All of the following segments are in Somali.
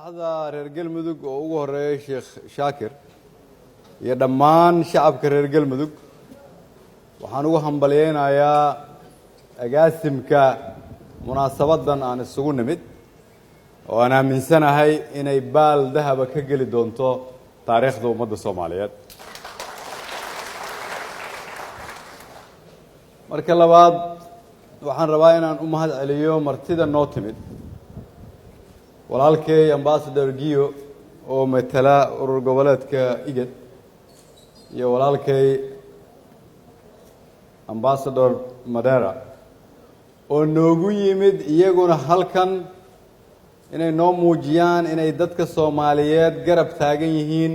Madaxda reer Galmudug oo ugu horeeyay Sheekh Shaakir iyo dhammaan shacabka reer Galmudug, waxaan ugu hambalyeynayaa agaasimka munaasabaddan aan isugu nimid oo aan aaminsanahay inay baal dahaba ka geli doonto taariikhda ummadda Soomaaliyeed. Marka labaad, waxaan rabaa inaan u mahad celiyo martida noo timid, walaalkay Ambassador Gio oo matala urur goboleedka IGAD iyo walaalkay Ambassador Madera oo noogu yimid iyaguna halkan inay noo muujiyaan inay dadka Soomaaliyeed garab taagan yihiin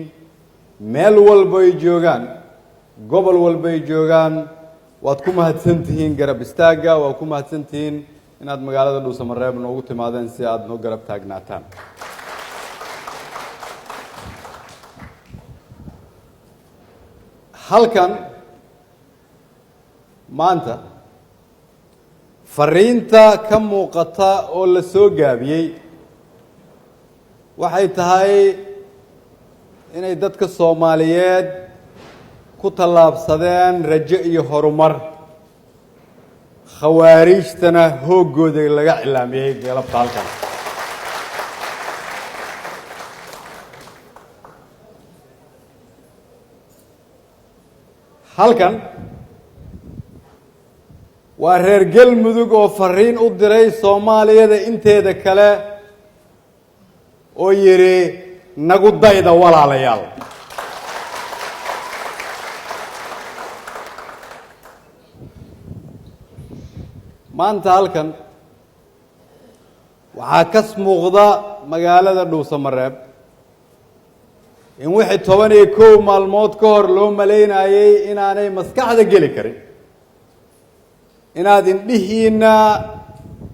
meel walba ay joogaan, gobol walba ay joogaan. Waad ku mahadsan tihiin garab istaagga, waad ku mahadsan tihiin inaad magaalada Dhuusamareeb noogu timaadeen si aada noo garab taagnaataan. Halkan maanta fariinta ka muuqata oo la soo gaabiyey waxay tahay inay dadka Soomaaliyeed ku tallaabsadeen rajo iyo horumar, khawaariijtana hooggooda laga cilaamiyey galabta halkan. Halkan waa reer Galmudug oo fariin u diray Soomaaliyada inteeda kale oo yidhi: "Nagu dayda, walaalayaal." Maanta halkan waxaa kas muuqda magaalada Dhuusamareeb in wixii 11 maalmood ka hor loo malaynayey inaanay maskaxda geli karin, inaad indhihiina,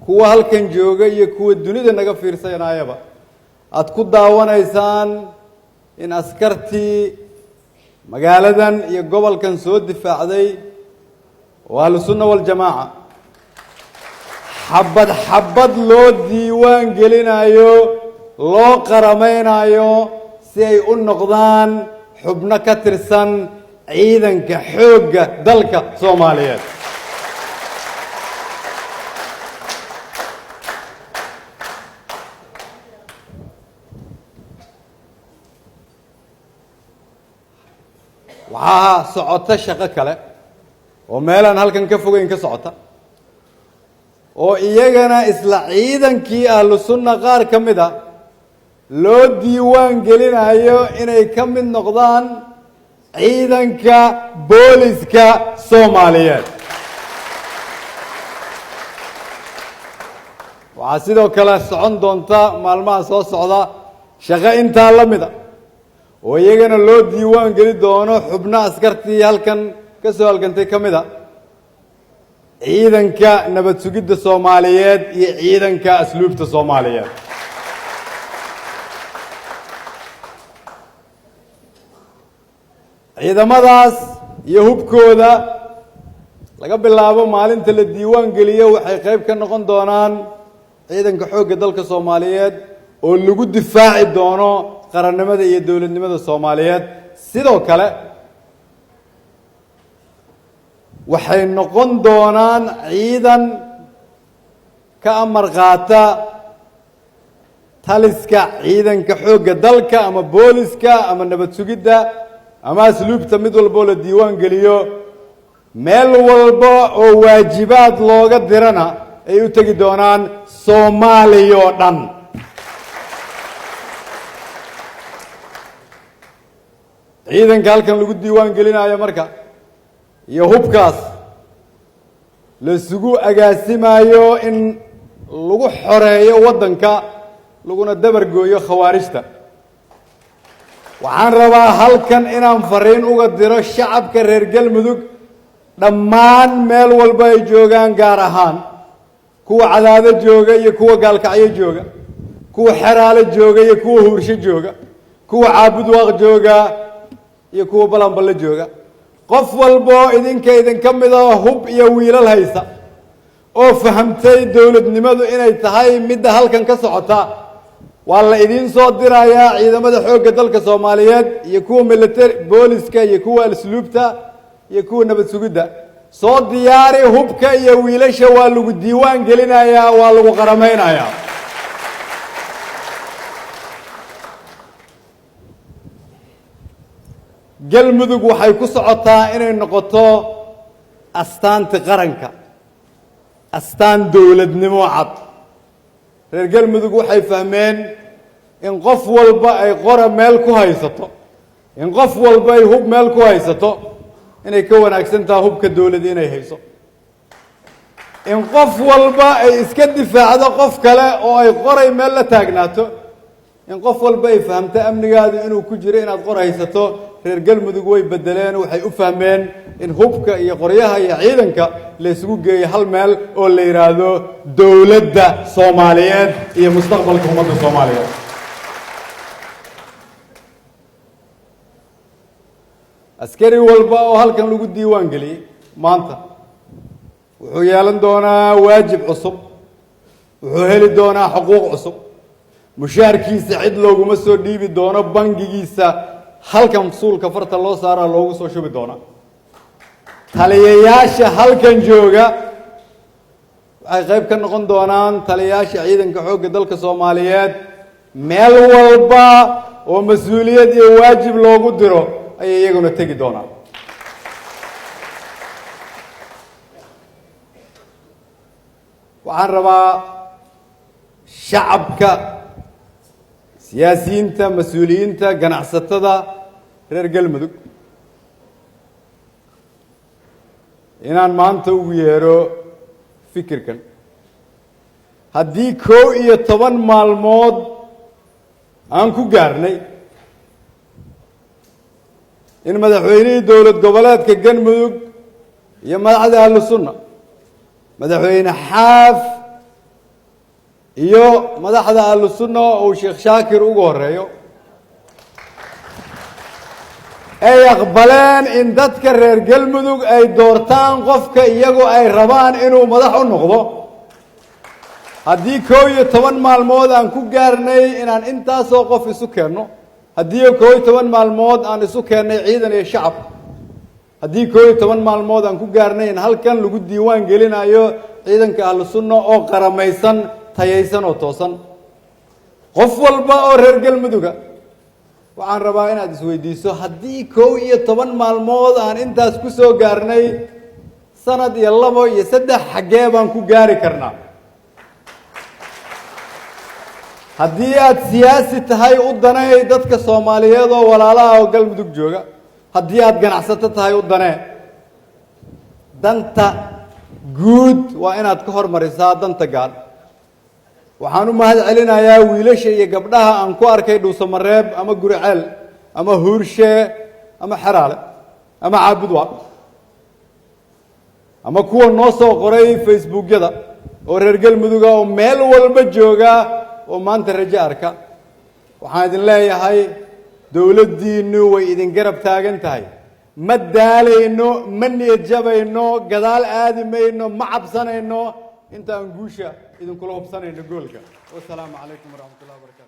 kuwa halkan jooga iyo kuwa dunida naga fiirsanayaba, aada ku daawanaysaan in askartii magaaladan iyo gobolkan soo difaacday oo Ahlu Sunna Waljamaaca xabad xabad loo diiwaan gelinayo, loo qaramaynayo si ay u noqdaan xubno ka tirsan ciidanka xoogga dalka Soomaaliyeed. Waxaa socota shaqo kale oo meelaan halkan ka fogeyn ka socota oo iyagana isla ciidankii Ahlu Sunna qaar ka mid a loo diiwaan gelinayo inay ka mid noqdaan ciidanka booliska Soomaaliyeed. Waxaa sidoo kale socon doonta maalmaha soo socda shaqo intaa la mid a oo iyagana loo diiwaan geli doono xubno askartii halkan ka soo halgantay ka mid a ciidanka nabad sugidda Soomaaliyeed iyo ciidanka asluubta Soomaaliyeed. Ciidamadaas iyo hubkooda laga bilaabo maalinta la diiwaan geliyo waxay qayb ka noqon doonaan ciidanka xoogga dalka Soomaaliyeed oo lagu difaaci doono qarannimada iyo dowladnimada Soomaaliyeed. Sidoo kale waxay noqon doonaan ciidan ka amar qaata taliska ciidanka xoogga dalka ama booliska ama nabad sugidda ama asluubta, mid walboo la diiwaan geliyo, meel walba oo waajibaad looga dirana ay u tegi doonaan Soomaaliya oo dhan. Ciidanka halkan lagu diiwaan gelinayo marka iyo hubkaas laisugu agaasimaayo in lagu xoreeyo waddanka laguna dabar gooyo khawaarijta, waxaan rabaa halkan inaan fariin uga diro shacabka reer Galmudug dhammaan meel walba ay joogaan, gaar ahaan kuwa Cadaado jooga iyo kuwa Gaalkacyo jooga, kuwa Xeraale jooga iyo kuwa Huursho jooga, kuwa Caabudwaaq jooga iyo kuwa Balanballe jooga. Qof walboo idinka idinka mida hub iyo wiilal haysa oo fahamtay dowladnimadu inay tahay midda halkan ka socota. Waa la idiin soo dirayaa ciidamada xoogga dalka Soomaaliyeed iyo kuwa military booliska iyo kuwa asluubta iyo kuwa nabad sugidda. Soo diyaari hubka iyo wiilasha, waa lagu diiwaan gelinayaa, waa lagu qaramaynayaa. Galmudug waxay ku socotaa inay noqoto astaanti qaranka, astaan dowladnimo cad. Reer Galmudug waxay fahmeen in qof walba ay qora meel ku haysato, in qof walba ay hub meel ku haysato, inay ka wanaagsan taha hubka dowlad inay hayso, in qof walba ay iska difaacdo qof kale oo ay qoray meel la taagnaato, in qof walba ay fahamto amnigaadu inuu ku jiro inaad qor haysato. Reer Galmudug way bedeleen, waxay u fahmeen in hubka iyo qoryaha iyo ciidanka la isugu geeyo hal meel oo la yidhaahdo dowladda Soomaaliyeed iyo mustaqbalka ummadda Soomaaliyeed. Askari walba oo halkan lagu diiwaan geliyey maanta wuxuu yeelan doonaa waajib cusub, wuxuu heli doonaa xuquuq cusub. Mushaarkiisa cid looguma soo dhiibi doono, bangigiisa halkan suulka farta loo saaraa loogu soo shubi doonaa. Taliyayaasha halkan jooga waxay qayb ka noqon doonaan taliyayaasha ciidanka xoogga dalka Soomaaliyeed. Meel walba oo mas-uuliyad iyo waajib loogu diro ayay iyaguna tegi doonaan. Waxaan rabaa shacabka, siyaasiyiinta, mas-uuliyiinta, ganacsatada reer Galmudug inaan maanta ugu yeero fikirkan. Haddii 11 maalmood aan ku gaarnay in madaxweynihii dowlad goboleedka Galmudug iyo madaxda Ahlu Sunna, madaxweyne Xaaf iyo madaxda Ahlu Sunna uu Sheekh Shaakir ugu horeeyo, ay aqbaleen in dadka reer Galmudug ay doortaan qofka iyagu ay rabaan inuu madax u noqdo, haddii 11 maalmood aan ku gaarnay inaan intaasoo qof isu keenno, haddii 11 maalmood aan isu keennay ciidan iyo shacab, haddii 11 maalmood aan ku gaarnay in halkan lagu diiwaan gelinayo ciidanka Ahlu Sunna oo qaramaysan, tayaysan oo toosan, qof walba oo reer Galmuduga waxaan rabaa inaad isweydiiso: haddii 11 maalmood aan intaas ku soo gaarnay, sanad iyo labo iyo saddex xaggee baan ku gaari karnaa? Haddii aad siyaasi tahay, u danay dadka Soomaaliyeed oo walaalaha oo Galmudug jooga. Haddii aad ganacsato tahay, u danee. Danta guud waa inaad ka hormarisaa danta gaar. Waxaan u mahad celinayaa wiilasha iyo gabdhaha aan ku arkay Dhuusamareeb ama Guriceel ama Huurshe ama Xeraale ama Caabudwa ama kuwa noo soo qoray Facebookyada oo reer Galmuduga oo meel walba jooga oo maanta rajo arka. Waxaan idin leeyahay, dowladdiinnu way idin garab taagan tahay. Ma daalayno, ma niyad jabayno, gadaal aadi mayno, ma cabsanayno inta aan guusha idinkula hubsanayno goolka. Wasalaamu calaykum waraxmat ullahi wabarakatu.